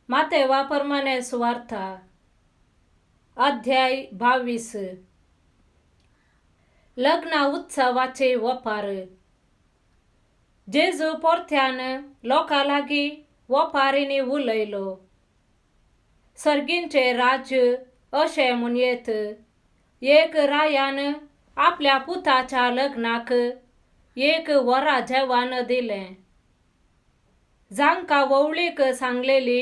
मातेवा परमाने सुवार्था अध्याय 22. लग्न उत्सवाचे वपार. जेजू परत्यान लोकां लागीं वपारींनी उलयलो. सर्गींचें राज्य अशें म्हणयेत एक रायान आपल्या पुताच्या लग्नाक एक वरा जेवण दिलें. जांकां व्होंवळीक सांगलेली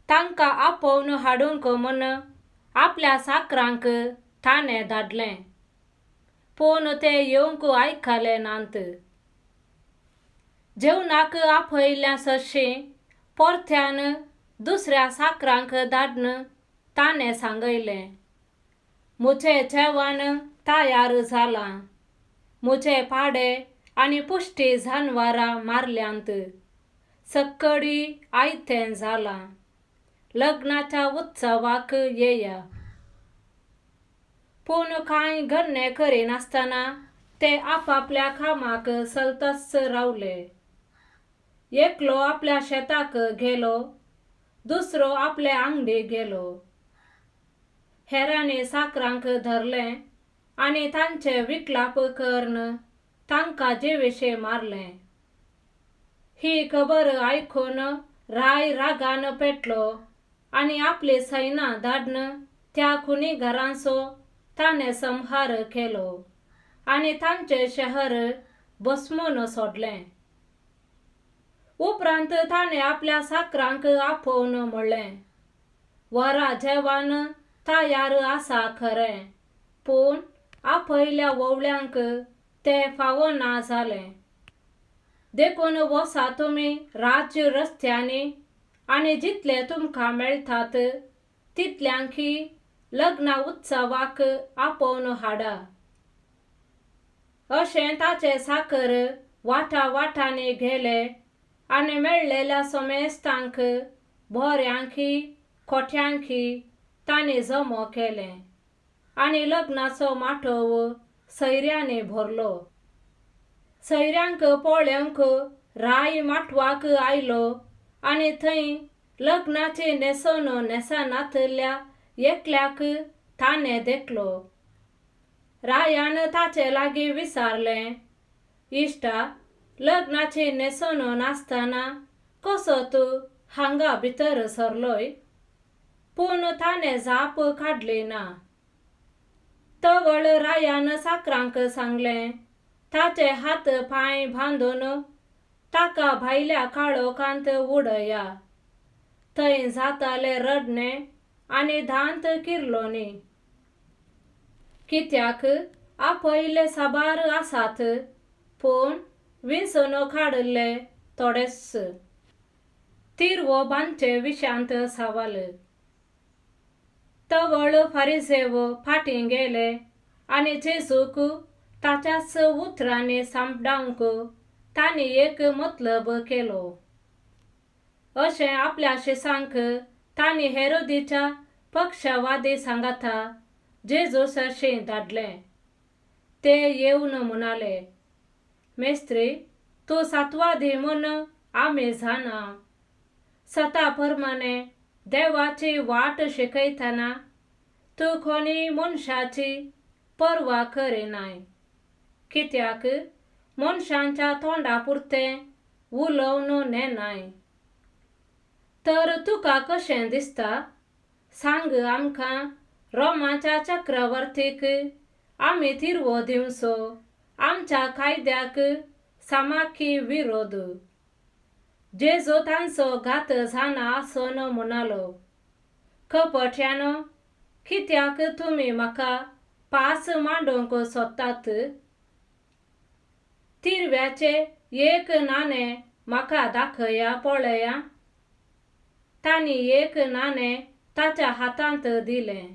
तांकां आपोवन हाडूंक म्हूण आपल्या साकरांक ताणें धाडलें, पूण ते येवंक आयकले नात. जेवणाक आपयल्या सरशीं परत्यान दुसऱ्या साकरांक धाडून ताणें सांगयलें, म्हजें जेवण तयार जालां, म्हजे पाडे आनी पुश्टी जानवरां मारल्यांत, सक्कडी आयतें जालां, लग्नाच्या उत्सवाक येया. पूण कांय गण्णे करिनासतना ते आपापल्या कामाक चलतच रावले. एकलो आपल्या शेताक गेलो, दुसरो आपले आंगडी गेलो. हेरांनी साकरांक धरलें आनी तांचे विकलाप करून तांकां जिवेशे मारलें. ही खबर आयकून राय रागान पेटलो आनी आपली सैन्यां धाडून त्या खुनी घरांचो ताणें संहार केलो आनी तांचें शहर भस्मून सोडलें. उपरांत ताणें आपल्या साकरांक आपोवन म्हणलें, वरा जेवण तयार आसा खरें, पूण आपयल्या व्होंवळ्यांक तें फावना जालें. देखून वसा तुमी राज्य रस्त्यांनी आनी जितले तुमकां मेळटात तितल्यांकी लग्न उत्सवाक आपोवन हाडा. अशें ताचे साकर वाटा वाटांनी गेले आनी मेळ्ळेल्या समेस्तांक बोऱ्यांकी खोट्यांकी तांणी जमो केलें आनी लग्नाचो माटोव सैऱ्यांनी भरलो. सैऱ्यांक पळोवंक राय माटवाक आयलो आनी थंय लग्नाची न्हेसण न्हेसनातल्या एकल्याक ताणें देखलो. रायान ताचे लागीं विचारलें, इश्टा, लग्नाची न्हेसण नासतना कसो तूं हांगा भितर सरलोय? पूण ताणें जाप काडली ना. तवळ रायान साकरांक सांगलें, ताचे हात पांय बांदून ताका भायल्या काळोखांत उडया, थंय जातालें रडणें आनी दांत किर्लोनी. कित्याक आपयल्ले साबार आसात, पूण विंचून काडिल्ले थोडेच. तिरवो बांदचे विशांत सवाल. तवळ फारिजेव फाटीं गेले आनी जेजूक ताच्याच उतरांनी सांपडावंक तांणी एक मतलब केलो. अशें आपल्या शिसांक तांणी हेरोदीच्या पक्षवादी सांगाता जेजू सरशीं धाडलें. ते येवन म्हणाले, मेस्त्री, तूं सातवादी म्हूण आमी जाणा. सता प्रमाणे देवाची वाट शिकयतना तूं कोणी मनशाची पर्वा करिनाय, कित्याक मनशांच्या तोंडा पुरतें उलोवन नेनाय. तर तुका कशें दिसता, सांग आमकां, रोमाच्या चक्रवर्तीक आमी तिरवो दिवचो आमच्या कायद्याक सामकी विरोध? जेजू तांचो घात जाणा आसून म्हणालो, कपट्यानो, कित्याक तुमी म्हाका पास मांडूंक सोदतात? तिरव्याचें एक नाणें म्हाका दाखया पळया. तांणी एक नाणें ताच्या हातांत दिलें.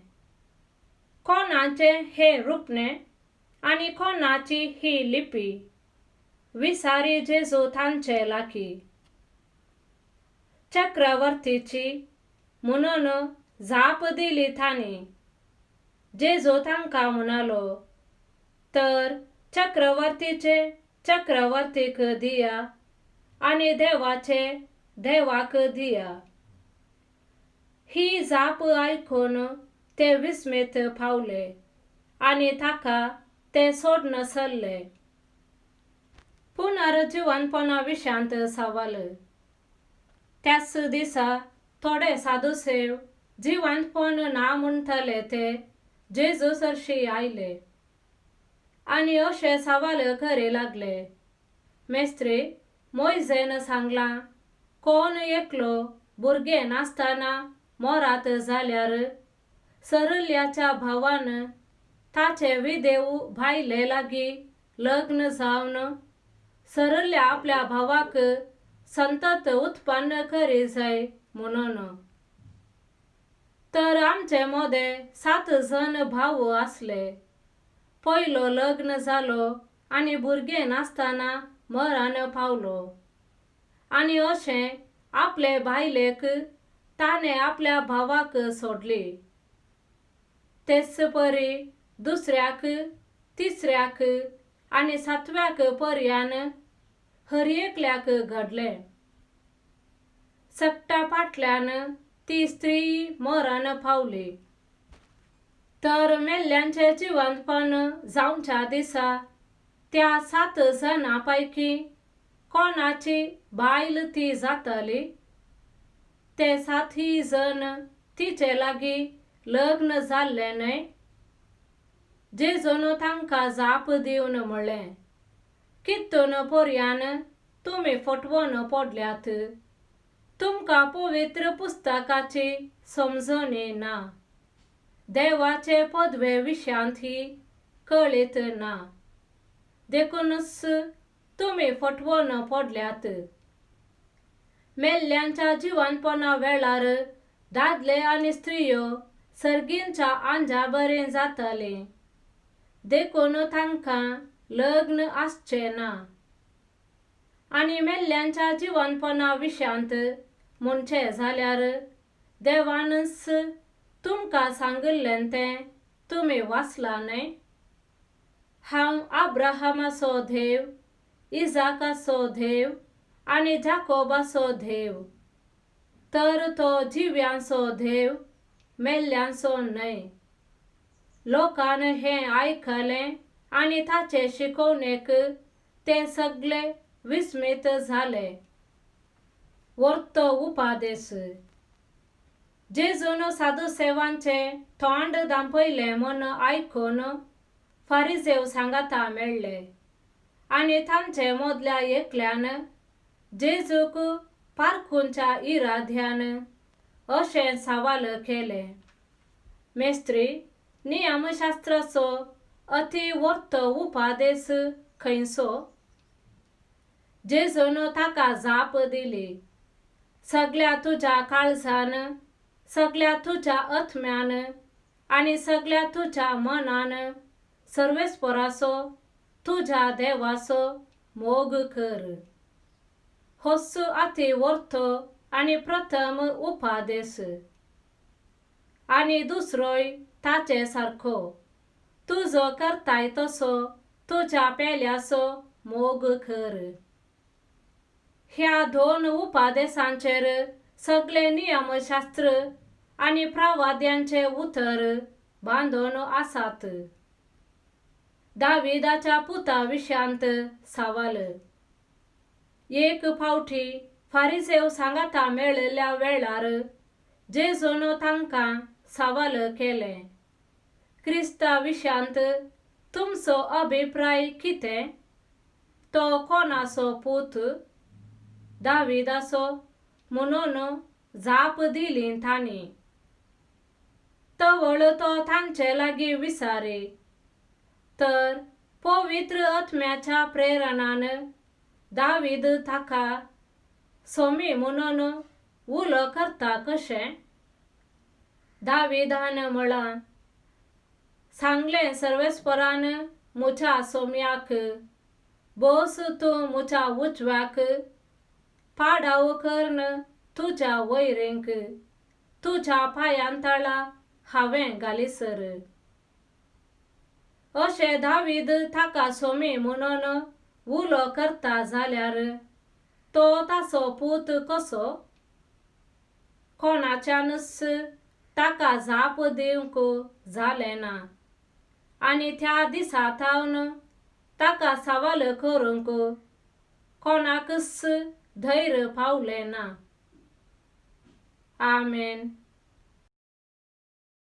कोणाचें हें रुपणें आनी कोणाची ही लिपी? विसारी जेजू तांचे लागीं. चक्रवर्तीची म्हणून जाप दिली तांणी. जेजू तांकां म्हणालो, तर चक्रवर्तीचे चक्रवर्तीक दिया आनी देवाचे देवाक दिया. ही जाप आयकून ते विस्मीत पावले आनी ताका ते सोडन सरले. पुनर्जिवनपणा विशयांत सवाल. त्याच दिसा थोडे साधुसेव जिवंतपण ना म्हणटले ते जेजू सरशी आयले आनी अशे सवाल करी लागले, मेस्त्री, मोयजेन सांगलां, कोण एकलो भुरगें नासतना मोरात जाल्यार सरल्याच्या भावान ताचे विदेव भायले लागीं लग्न जावन सरल्या आपल्या भावाक संतत उत्पन्न करी जाय म्हणून. तर आमचे मदें 7 जण भाव आसले. पयलो लग्न जालो आनी भुरगें नासतना मरण पावलो आनी अशें आपले बायलेक ताणें आपल्या भावाक सोडली. तेच परी दुसऱ्याक, तिसऱ्याक आनी सातव्याक पर्यान हर एकल्याक घडलें. सगटा फाटल्यान ती स्त्री मरण पावली. तर मेल्ल्यांचें जिवंतपण जावच्या दिसा त्या 7 जाणां पैकी कोणाची बायल ती जातली? ते 7 जण तिचे लागीं लग्न जाल्ले न्हय? जेजून तांकां जाप दिवन म्हणलें, कितून पर्यान तुमी फटवून पडल्यात? तुमकां पवित्र पुस्तकाची समजणी ना, देवाचे पदवे विशयांत ही कळीत ना, देखूनच तुमी फटवून पडल्यात. मेल्ल्यांच्या जिवनपणा वेळार दादले आनी स्त्रियो सर्गींच्या आंजा बरें जाताले, देखून तांकां लग्न आसचें ना. आनी मेल्ल्यांच्या जिवनपणा विशयांत म्हणचें जाल्यार देवानच तुमकां सांगिल्लें तें तुमी वाचलां न्हय? हांव अब्राहमाचो देव, इजाकाचो देव आनी जाकोबाचो देव. तर तो जिव्यांचो देव, मेल्ल्यांचो न्हय. लोकान हें आयकलें आनी ताचे शिकोवणेक ते सगळे विस्मीत जाले. वर्तो उपादेस. जेजून साधुसेवांचे तोंड दांपयलें म्हूण आयकून फारिजेव सांगाता मेळ्ळे आनी तांचे मदल्या एकल्यान जेजूक पारखूंच्या इराद्यान अशें सवाल केलें, मेस्त्री, नियमशास्त्राचो अति वर्तो उपादेस खंयचो? जेजून ताका जाप दिली, सगळ्या तुज्या काळजान, सगळ्या तुज्या आत्म्यान आनी सगळ्या तुज्या मनान सर्वेस्पराचो तुज्या देवाचो मोग कर. होच अति वर्तो आनी प्रथम उपादेस. आनी दुसरोय ताचे सारको, तुजो करताय तसो तुज्या पेल्याचो मोग कर. ह्या 2 उपादेसांचेर सगळे नियमशास्त्र आनी प्रवाद्यांचे उतर बांदून आसात. दाविदाच्या पुता विशयांत सवाल. एक फावटी फारिसेव सांगाता मेळिल्ल्या वेळार जेजून तांकां सवाल केलें, क्रिस्ता विशयांत तुमचो अभिप्राय कितें? तो कोणाचो पूत? दाविदाचो म्हणून जाप दिली तांणी. तवळ तो तांचे लागीं विचारी, तर पवित्र आत्म्याच्या प्रेरणान दावीद ताका सोमी म्हणून उलो करता कशें? दाविदान म्हळां, सांगलें सर्वेस्परान म्हज्या सोम्याक, बोस तूं म्हज्या उजव्याक, पाडाव कर्ण तुज्या वयरेंक तुज्या पांयां तळा हांवें घालीसर. अशें दावीद ताका सोमी म्हणून उलो करता जाल्यार तो ताचो पूत कसो? कोणाच्यानच ताका जाप दिवंक जालें ना आनी त्या दिसा थावन ताका सवाल करूंक कोणाकच धैर्य पावलें ना. आमेन.